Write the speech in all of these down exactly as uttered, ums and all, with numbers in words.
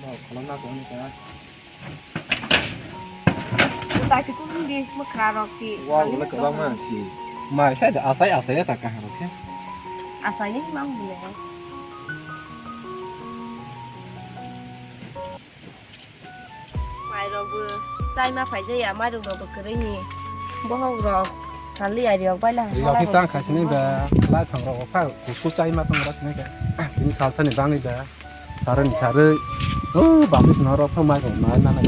Ba, kholomna kong ni ka. Utai ti kung di, mwkha rok ti. Wa, ulo kwbangma si. Mai sai da asai asai ya ta kaham khe. Asai ni mang bile. Mai rok bo chai ma phai jaya, mai rok bo kwrwi ni. Bohok rok kali ari rok bai la. Ri rok ki tang khai sini ba, lai phang rok kha, ku chai ma tong ra sini ka. Ini salsa ni bang ni ba. Sarwi ni sarwi. Oh, basis norok pha mai kong mai nana.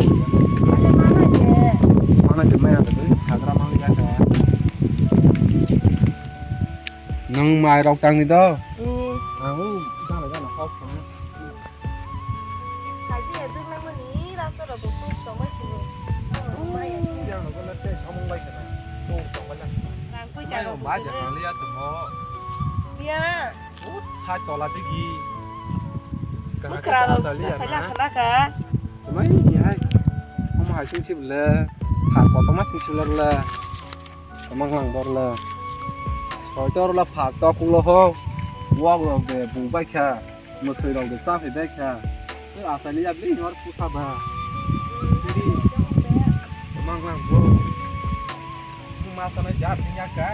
Mana je mai ada tu sagra mang ya ka. Nang mai rok tang ni do. Hmm. Ang u dana dana hok. Kaji ya duk nang mani rasta rok bo tuk tong mai sini. Yang rok na te samung bai kana. Tuk tong bai la. Rang kui mai cha rok rok ma ja kang liya tu mo. Ya. Ut, sai tola digi. Mwkhra rok sa phai la khna kha. Mai ni hai. Omo hai sing sibla. Phar kotorma sing sibla rwla. Tamang lang borla. Soi torla phar tok ulo ho. Wak rok de bu bai kha. Mwkhwi rok de cha phai bai kha. Tei asai liya bini hor pusa ba. Tei tamang lang bo. Masa na jar sing ya ka.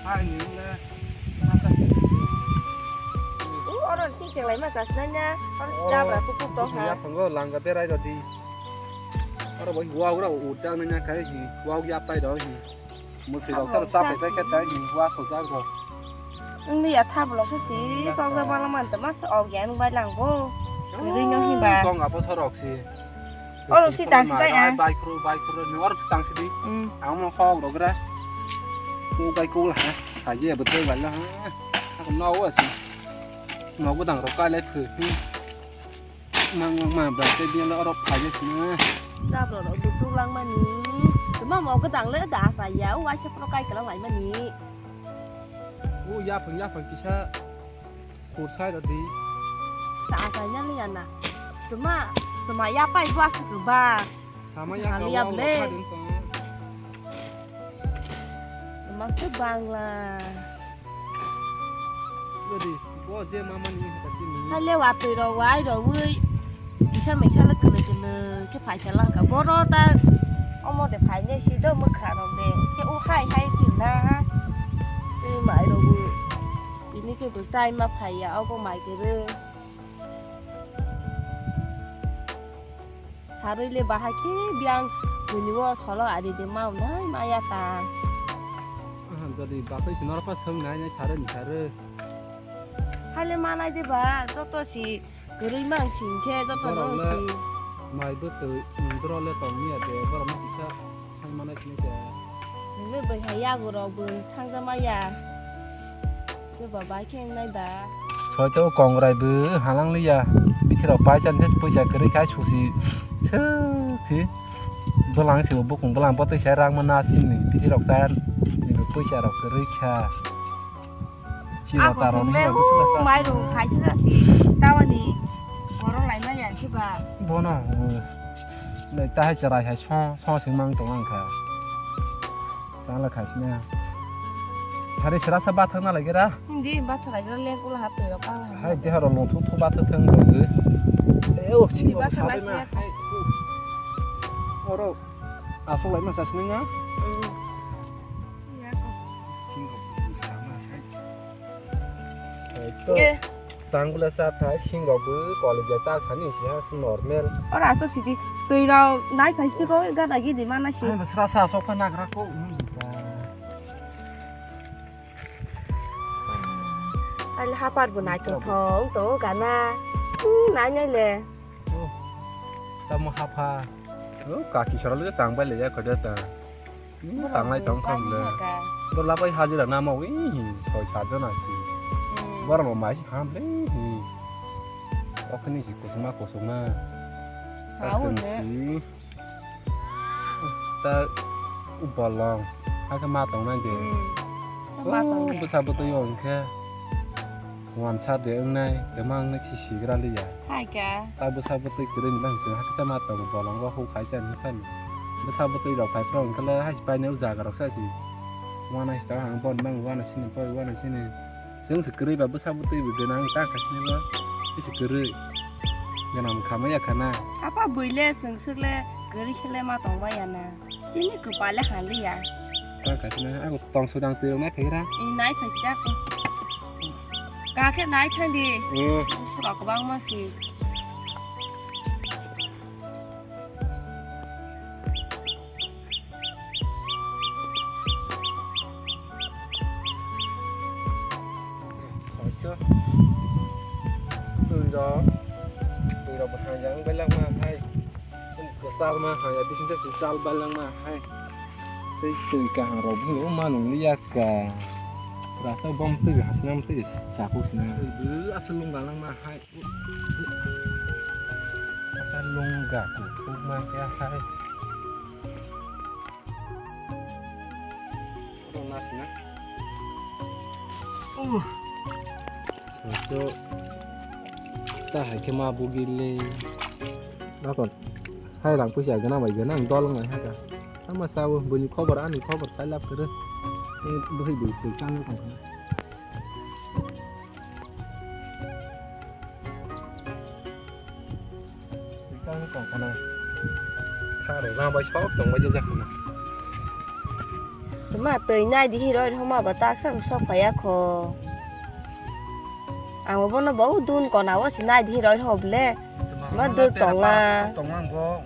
Hai ni le. U oro ni sing chenglai ma chasnai na. Oro si jabra kuku tong ha. Ya phungo langga berai rodi. Oro bo wa ura urjak nai na kai hi. Wa ya pai ro hi. Musi rok sar ta pesa khe tai hi. Wa so jak ro. Ngi ya tha blok si sok ja bala man ta mas og ya nung bai lang bo. Ri no hi ba. Tong abo sorok si. Oro si tang si tai ang. Bai khru, bai khru, ni oro si tang si di. Hmm. Ang mo khok rok ra. Ku bai ku la ha. Sa je bo tei bai la ha. Ako no wa si. No go dang rok kai lai phu. Mang mang ma ba te dia la oro phai je si na. Jabra rok bu tu lang mani. Tuma mo go dang le da sa ya. U wa se pro kai kala lai mani. U ya phung ya phung kisa. Kursai rodi. Sa asai na liya na. Tuma, tuma ya pai bua sa tu ba. Sama ya kau liya ble. Tuma se bangla. Rodi, bo je mama ni hata sini. Hale wa tui ro wai ro wui. Bisa mesa le kele kele ke phai sa lang ka. Boro ta omo de phai ne si do mukha ro de. Ke u hai hai ti na. Tui mai ro wui. Tini khe bo chai ma phai ya, obo mai khe rw. Sarwi le bahai khe biyang bini o solo ari de ma unai ma ya ta. Aha, jodi batwi se norok phano swng nai nai sarwi ni sarwi. Hale manai de ba, joto si kwrwi mang sing khe joto no si. Mai bwtwi, borok le tong ya de, borok no kisa. Sai manai sini khe. Nini bai hai yago rok bo thangja maya. Ke baba khe nai ba. Soito kongrai bo halang liya. Bithi rok pai chan khe puisa kwrwi khai susi. Suk si. Bwlang si bo bukung bwlang bwtwi sai rang mana sini. Bithi rok chan. Nini puisa rok kwrwi kha. Chini ako taroni chwng le hwnba u mairung hai se jasi chawani borok lai manya khe ba. Bono, hmm. Nai tahai cherai hai song, song sing mang tong ang kha. Tang la khai sina. Hari sera sa bathang na lagi ra. Hindi bathang lagi ra le kula hap to ka. Hai de haro long thu thu bathang thang do. E o si bathang lagi ra. Hai. Oro asok lai ma sa sina. Hmm. Singo sama hai. Hai to. Nge. Tangula sa thai singo bo college ta thani si ha normal. Ora asok sidi twi rok nai phai si ko gada gidi mana si. Ai basra sa sok pa nagra ko. Al hapar bo nai to thong to gana. Hmm, nai nai le. Oh. Tamo hapha. Oh, kaki sara le tang bai le ya khoja ta. Hmm, tanglai tong kha bwle. Borok labai hajira namawi, soi sat jona si. Hmm. Borok bo mai si ham le. Okhini si kusuma kusuma. Hao ne. Ta bolong. Hakhe ma tongnai de. Hmm. Ma tongnai. Bwsa bwtwi o hwnkhe. Wansa de wngnai, kwma wngnai si sigra liya. Hai kha. Ta bwsa bwtwi kwrwi ni bang chwng hakhe ma tongo bolongo huk hai cha hinphani. Bwsa bwtwi rok phai phano hwnkhe le hai painai o jaga rok sa si. Wana si ta ang bon bang wana sini poi wana sini. Chwng se kwrwi ba bwsa bwtwi bo gwnang ta khaisni bo. Isi kwrwi. Gwnang khamaya khana. Apa buile chwng swkle kwrwi khele ma tongmaya na. Chini kwpale haliya. Ta khaisni ako tong sudang twi rok nai phaira. I nai phaisi da ko. Ka khe nai thandi. Hmm. Sura kwbangma si. Soito. Twi rok. Twi rok bo hanjak wng bai langma hai. Kwchal ma hanya bising sa si chal bai langma hai. Tei twi kaham rok bo ma nung liya ka. Rasta bom twi hasinam twi chakuk sinai. Twi bo aswk lung bai langma hai. Asa lungga kuthukma khe hai. Oro nasina. Uh. Soito. Ta hai khe ma bugile. Nakon. Hai rang puisa gana bai gana ang dol ngai haka. Ama sawo bini khobor ani khobor sai lab kere. Ni bwhai bwrwi twi kang tong kha. Tang tong khana. Kharo rang bai sok tong bai jajak khana. Tuma twi nai di hiroi roma ba tak sam sok phaya kho. Ang bono bo dun kona o si nai di hiroi ho ble. Ma dur tong la. Tong lang bo.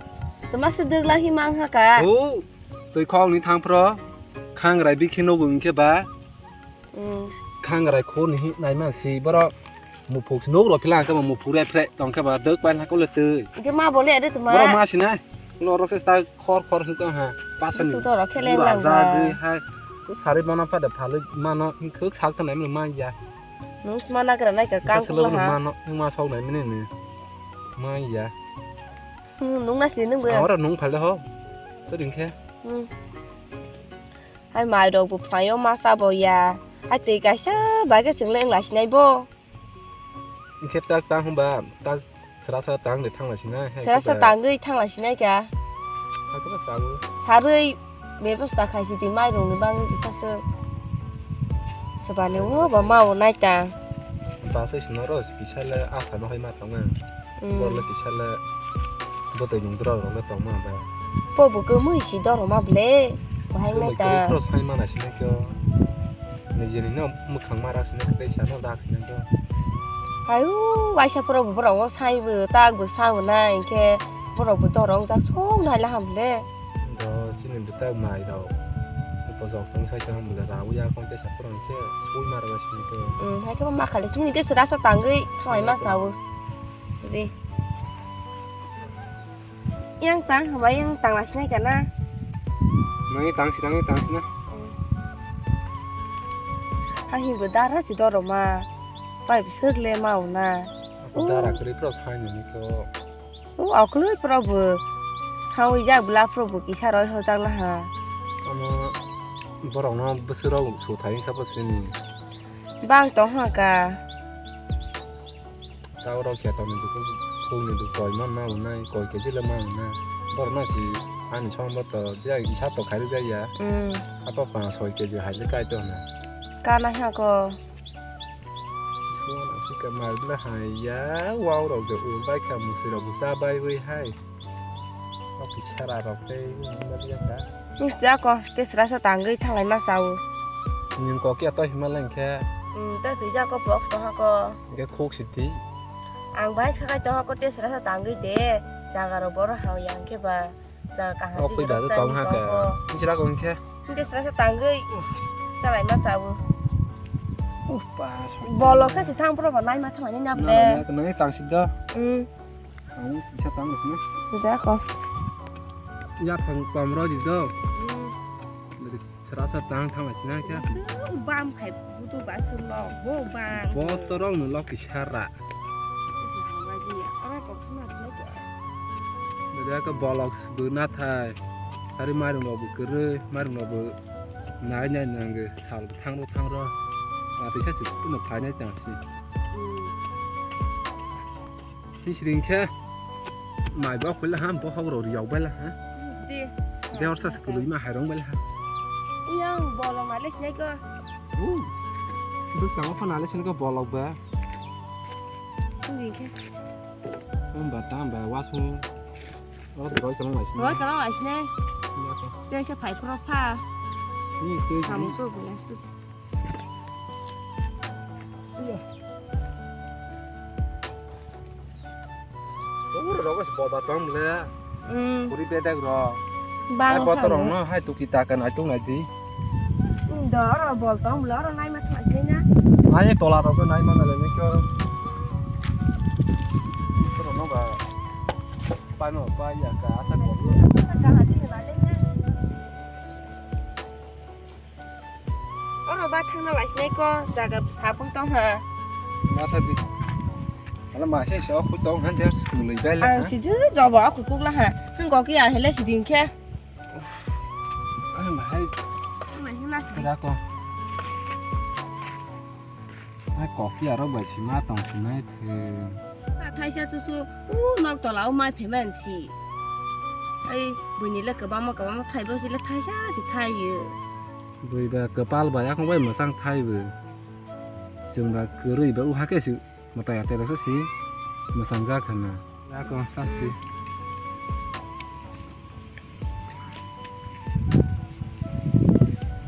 Tuma se dwgla hi mang ha ka. O, twi khok ni thang phro. Khang rai bikhi no gung khe ba. Mm. Khang rai kho ni hi nai ma si borok. Muphuk si nuk rok phila khe ba muphuk rai phre tong khe ba dwk pai na kole twi. Ke ma bole ade tuma. Borok ma si na. Lo rok se ta khor khor su ka ha. Pasa ni. Su to rok khele bura lang ja ba. Gwi hai. Tu sari mana pada phalwi mano khuk sak ta nai ma ya. Nung sma na gra nai ka kang kula ha. Mano ma sok nai mene ne. Ma ya. Hmm, nung na si nung bo. Ora nung phal da ho. To ding khe. Hmm. Hai mai rok bo phaio ma sa bo ya. Hai twi kaisa bai khe chwng le wng lai sinai bo. Hwnkhe tak tang hwnba tak sra sra tang de thang lai sinai. Sra sra tang de thang lai sinai kha. Hakhe ba sabu. Sarwi bebosta khai si di mai rok ni bang kisa se. Sebani o ba ma o nai ta. Ba se sino ro kisa le asa no hai ma tong ang. Mm. Borok le kisa le bwtwi ni dura rok le tongma ba. Po bo kwmwi si doro ma ble. Bahai kwmwi nai ta. Kwrwi phro sai mana sini kyo. Nijini no mwkhang ma rak sini tei sano dak sini kyo. Hai u waisa phro bo borok o sai bo tak bo sa bo nai hwnkhe borok bo doro wngjak sok nai laham ble. Do chini bwtak mai rok bojok tong sai tong bwle rawi ya kong tei sa phro hwnkhe sui ma rok sini kyo. Mm, hai khe ma khali chini khe sra sa tangwi thanglai ma sa o. Di. Yang tang, haba yang tang la sinai kana? Nang tang si, nang tang si na. Ang hi bo dara si doro ma. Pai bisur le ma una. Aku dara kri pro sai ni ko. U akulu pro bo. Sawi jak bla pro bo kisa roi ho jak la ha. Amo borok no bisur rok su thai ka bo sini. Bang tong ha ka. Tao rok khe tongni dukhu khulni dukhu koi man ma wngnai, koi keji le ma wngnai. Borok no si ani song bo to je isa to khairi jaya. Mm. Apa pa soi keji hai le kai to na. Kana ha ko. Suan asika mar bla hai ya, wow rok de ur bai kha musui rok busa bai bai hai. Kok kisa ra rok tei wngma liya ta. Nung siya ko, te sra sa tangwi thanglai ma sao. Nung kok ya to hima leng khe. Hmm, ta twi ja ko box to ha ko. Ge khuk siti. Ang bai sakai to ha ko te sra sa tangwi de. Jaga ro boro hao yang khe ba. Jaga kaham. Kok si bai ba tong ha ka. Nung sra ko hing khe. Te sra sa tangwi. Salai ma sao. Uh, pas. Bolok sa si thang pro ba nai ma thanglai ni nap le. Nai tang si da. Hmm. Ang kisa tang sini. Tidak kok. Ya phang pamro di do. Hmm. Dari serasa tang tang sini kya. Bam khai butu basur lo, bo bang. Botorong no lo kisara. Ora kok sima sini kya. Dari ka bolok bu nathai. Hari marung lo bu kere, marung lo bu nai nai nangge sal thang ro thang ro. Ati sa si puno phai nai tang si. Hmm. Ni siring khe mai bo khulai ha, bo hok rok riyok bai la ha. Musti. De hor sa skului ma hairong bai la ha. Uyang bolong ale sinai ko. U. Bwskango phano ale sini khe bolok ba. Wngkha. Wngba tang ba wasung. O roi kwlwng lai sini. Roi kwlwng lai sini. Tei khe phai phuru pha. Ni tei. Samung so bole. Oro rogo se bol ba tong le. Hmm. Puri bedek ro. Bang. Ai boto rong no hai tuki ta kan ai tung nai di. Hmm, do oro bol tong le oro nai ma thang di na. Ai tola rogo nai ma na le ni ko. Oro no ba. Pa no pa ya ka asa ko. Ka ha di na le na. Oro ba thangna laisinai ko, jaga sabung tong ha. Ma tha di. Ala ma se se o khu tong han der sku lei bai la. Ang si ju jobo aku kuk la ha. Hang go ki a hele si ding khe. Ai ma hai. Mai hina si. Ra ko. Ai kok ki aro bai si ma tong si nai phe. Sa thaisa chuchu, u nok tola o mai pheman si. Ai, buini le kwbangma kwbangma thai, bo si le thaisa si thai yo. Bui ba kwpal bai, akhong bai mwchang thai bo. Chwng ba kwrwi ba, u hake si mwtai atai rok si mwchang jak hana. Ako sasti.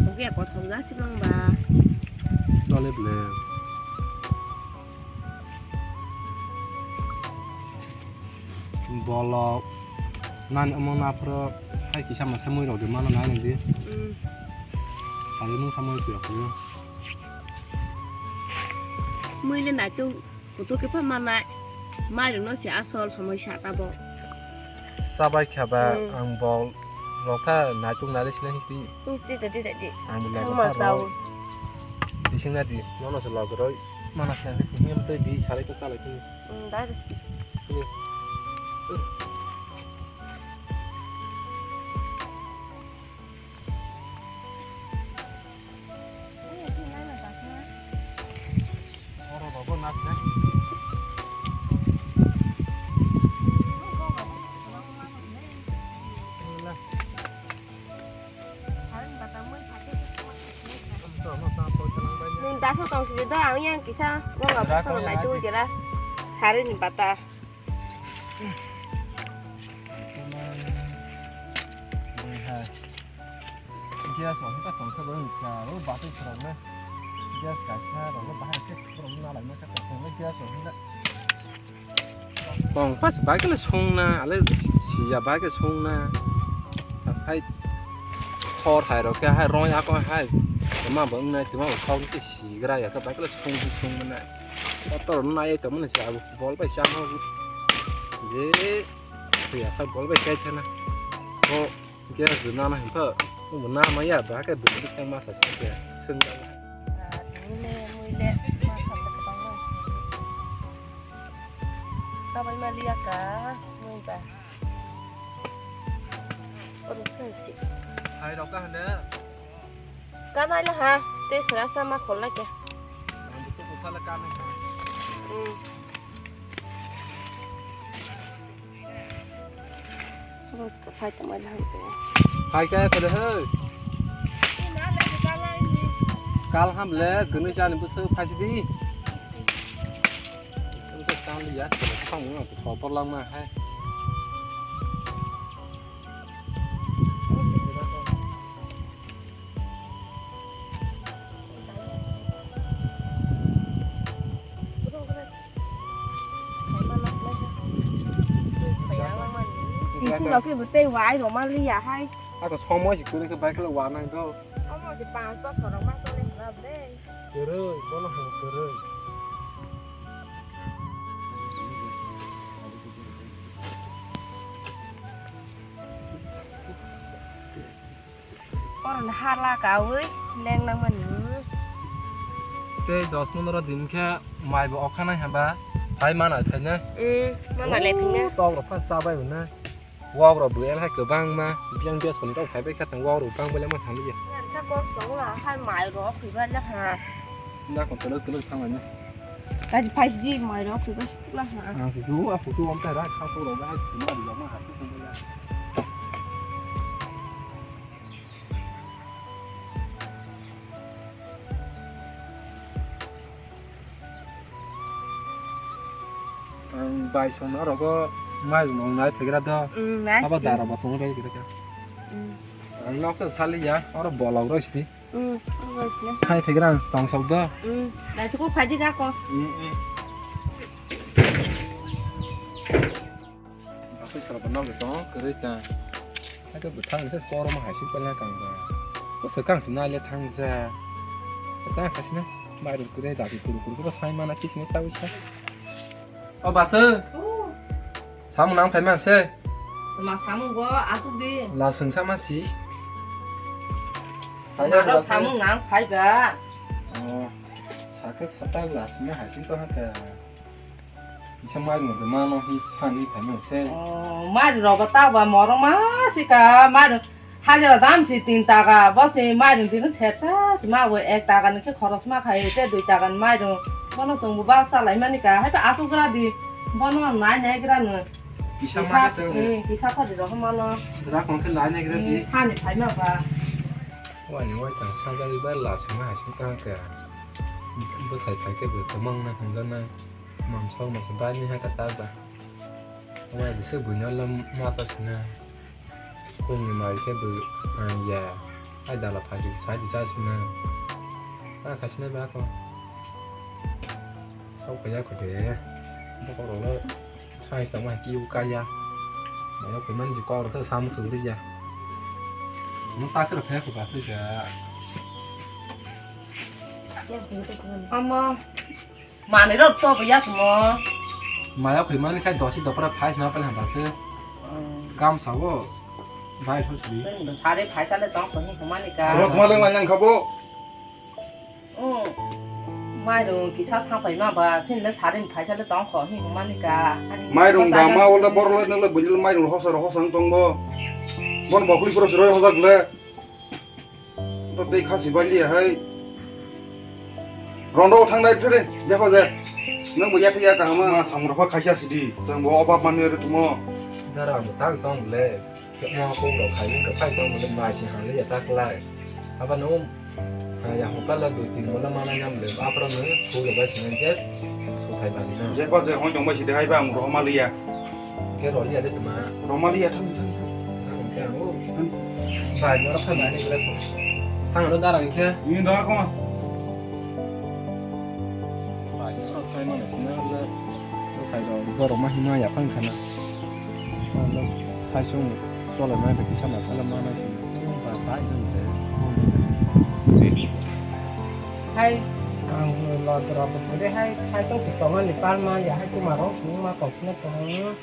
Oke, kothok jak si mang ba. Chole ble. Bolok nani omo naphro hai kisa masa mui rok de mano nani di. Hmm. Hai mui khamoi si rok. Mui le nai tu. Kutuk khe pha manai, mairokno se asol somoi sa tabo. Chabai kha ba. Hmm. Ang bol rok pha naituk nai le sinai histi. Histi da di da di. Ang bo logo. Thangma pha rw. Chao. Bising na di, nono se logo roi. Mana se histi him tei di sarai ta salai kini. Hmm, dai da si. Kini. Nung daso tong sidi do, ang yang kisa, gong abo song lai tu jera, sari ni bata. Gas rok hwnka tongkhe bo wngkha, o batwi srokno gas kaisa rokno bahai khe borokno nalaima khe tongkhe gas rok hwnka. Tong pas bai khe songna, ale siya bai khe songna. Hai thor hai rok khe hai roi ako hai. Tama bo wngnai, tama bo kau khe sigra ya khe bai khe song song na. Kotor nai tongmani se abo bol bai chama. Je siya sa bol bai kai thana. O Gas bo nana hwn pho, bo nama ya, ba khe bo bwskang masa se khe swng. Ah, tini le mui le ma kha ta kwbangma. Kabai ma liya ka mui ba. Oro sa si. Hai rok ka hande. Ka nai la ha, te sra sa ma khol la khe. Ang bo to ko sala ka nai ha. Hmm. Bos ka phai tongmani hai ko. Phai kaya kore he. Kal ham le gwnwi chani bwswk phai sidi. Kal ya, kal lang ma hai. Bising rok khe bo tei wai rok ma liya hai. Ako somoi si kwrwi khe bai khe wa nang do. Omo si panch bochor rok ma tole hwnba bre. Kwrwi, bono hwn kwrwi. Oro ni hala kawi leng nang mani. Tei dos pondro din khe mai bo okha nai haba, phai mana phai na. Hmm, mana le phai na. Tok rok phan chabai bo na. Wak rok bo el hai kwbang ma, biyang biyas pon rok phai bai kha tang wak rok bang bai le ma thang ya. Sa kok song la hai mai rok khwi ba le ha. Na kon tolo tolo thang na. Tadi phai si mai rok khwi ba la ha. Ang su a photo om ta ra kha pho rok ba hai ma ri ma ha. Bai song no rogo mai rok nai phegra do. Mm, nice. Abo dara bo tong roi gira ka. Mm. Ang nok sa sali ya, oro bolok roi sidi. Mm, oro sini. Sai phegra ang tong sok do. Mm, dai chuku phaidi ga ko. Mm, mm. Asai sara bo nok tong kwrwi ta. Ake bwthang khe korom hai se pela kang ba. Ko swkang se nai le thang ja. Swkang kha sina. Mai rok kwrwi dagi kuru kuru ko sai mana kis ne ta wisa. O basu. Oh. Samung nang phai man se. Ma samung go asuk di. La sung sama si. Hai Maro ba se. Samung nang phai ba. Oh. Sakhe satak la sung hai sing to ha ka. Isa mai rung de mano hi sani phai man se. Oh, mai rung ba ta ba morong ma sika mai rung. Hajira dam si tin taka, bo si mairung din sersa si ma bo ek taka ni khe khoros ma khai te dui taka ni mairung. Bono chwng bo bak cha lai mani ka, hai asuk gra di. Bono nai nai gra no. Kisa ma kisa, kisa, hmm, kisa khadi rok mano. Gra kon khe nai nai gra di. Hmm, hani phai ma ba. Wani wai tang sa jari ba la si ma hai si ta ka. Bo sai phai khe bo tongmang na hwnjak na. Mam sok ma se ba ni ha ka ta ba. Wai di se buino lam ma sa si na. Kungni mai khe bo, ah, ya. Ai dala phai di, sai di, chasina. Ah, khaisina ba ko. Sok phai ya ko de. Bokol rok le sai tong ma ki u ka ya. Mai ko man ji ko ro sa sam su ri ya. Mo ta se ro phai ko ba se ga. Ama. Manwi rok to bo ya sumo. Maya khoi mani khai dosi dopra phai sna pala hamba se. Hmm. Kam sawo. Bai thosri. Sari phai sale tong khoni humani ka. Suro kuma leng lai nang khabo. Hmm. Mai ro kisa sa phai ma ba, sin le sari phai sale tong khoni humani ka. Mai rung ba ma wala bor le nang le bujil mai rung hosa hosa tong bo. Bon bokli pura siro hosa gle. To tei khasi bai liya hai. Rondo thang dai thre, jepa je. Nang bo ya ya kahama. Ma samro pha khaisa sidi. Jang bo obab mani re tumo. Dara bo tang tong le. Mo ko lo khai ka pai tong le ma si han le ya tak lai. Aba no. Ha ya ho kala do tin mo la mana nam le. Apra no ko lo ba si nan je. Ko khai ba ni na. Jepa je hon tong ba sidi hai ba amro ma liya. Khe roli ya de tuma. Romali ya thang thang. Thang thang, oh. Thang. Bai, norok thang bai, ni glass. Thang ro darang khe. Ni da ko. Bai, norok sai mano sina le. Sai ro, borok ma hima ya phang khana. Sai sung, chole mai be kisa masala ma nai sini. Bai, bai, bai, bai. Hai, ang lo drop kore hai, sai tong ki tonga ni palma ya hai kuma ro, kuma kok na tong.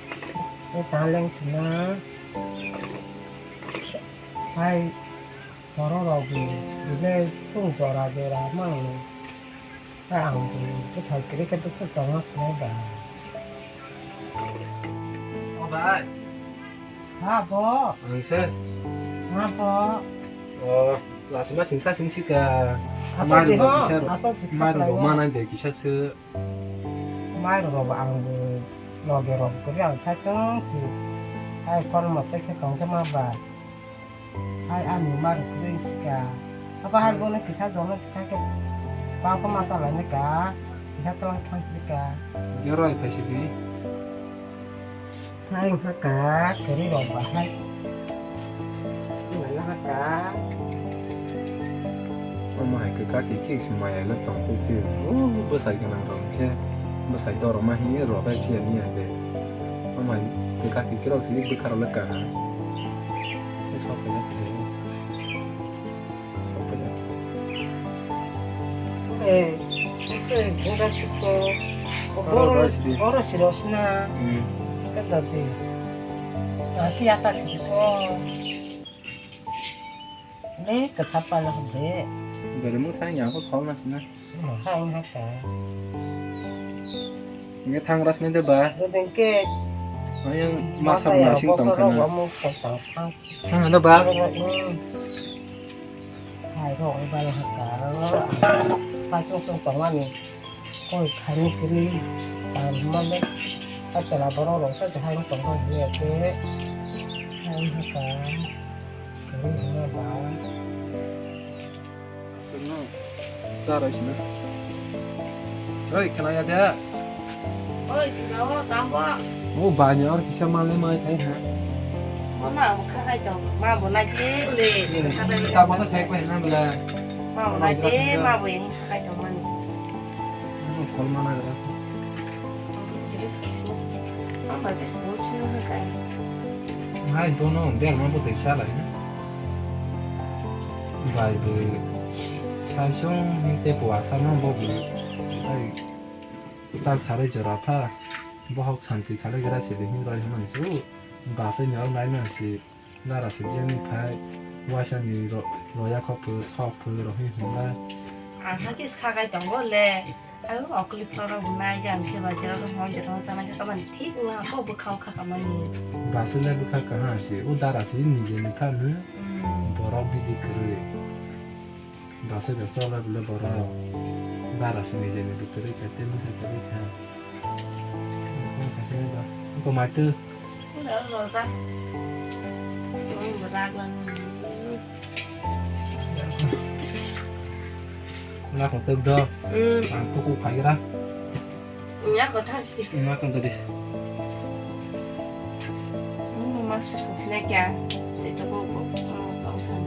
Tei taleng sina hai borok rok bini chwng jora jora mang tei ang bwsai kwrwi khe bwswk tongma sinai ba. O bai. Ha bo. Ang se. Ha bo. O lasima singsa singsi ka. Mairum kisa ro. Mairum ro manai de kisa se. Mai rok ang bo loge rok kwrwi ang sai tong si. Hai kormo chekhe tong khe ma ba. Hai ani ma rok kwrwi sika. Abo hai bono kisa jono kisa khe bangkho ma chalai nai ka. Kisa tong thang si ka. Geroi phai si di. Hai wngkha ka kwrwi rok bahai. Wngkha ka. Omo hai khe kaki khe se maya le tong khe khe. O bwsai gwnang rok khe bwsai doroma hinwi rw bai phiya ni age. Omo hai khe kaki khe rok se bwkha rok le kaham. Khe sok khe. Eh, ese, ora siko. Oro, oro, oro siro sina. Hmm. Kata di. Ati ata siko. Ne, kachapa la be. Beri mo sang yang ko khol na sina. Hai, hai, hai. Nge thang ras ne de ba. Godeng ke. Ayang masa masa ya, nasing tong kana. Thang ano ba? Hai rok bai haka. Pai chung chung tongmani. Koi khani kiri. Tam male. Achara borok rok sa hai tongmani ya ke. Hai haka. Kiri hina ba. Aswkno. Sa roi sina. Oi, khna ya de. Oi, tino, tambo. O bani or kisa male mai thai ha. Bo ma bo kha khai tong, ma bo nai je le. Ta bosa sai ko hena bela. Ma bo nai je, ma bo yang kha khai tong mani. Phol mana gra. Ama bes bo chuna kai. Hai dono der ma bo tei salai. Bai bo sai song ni te po asa no bo bo. Hai. Tak sarai jora pha, bohok santi khalai gra sidi hinwi roi hwnwi su, basai ni rok nai nang si, nara si biyang ni phai, waisa ni ro-, roya khok phu, sok phu, rok hi hwnla. Ang hakhe kha kai tongo le, ang okli phloro bo nai jang khe ba jora rok hon jora hon chana khe kamani thik wng ha, bo bwkha o kha kamani. Basai le bwkha kaha si, o dara si nije ni kha hwnwi, hmm, borok bidi kwrwi. Basa basa ola bile borok. Dara sini jeni bwkha rikha, tei masa kwrwi kha. Ang kha sini ba. Ko maitu. Ura roza. Ang berak lang. Ula ko tuk do. Hmm. Ang tuku phai gra. Nya ko thang si. Nya ko tadi. Hmm, masuk sini kya? Itu ko ko ko tausan.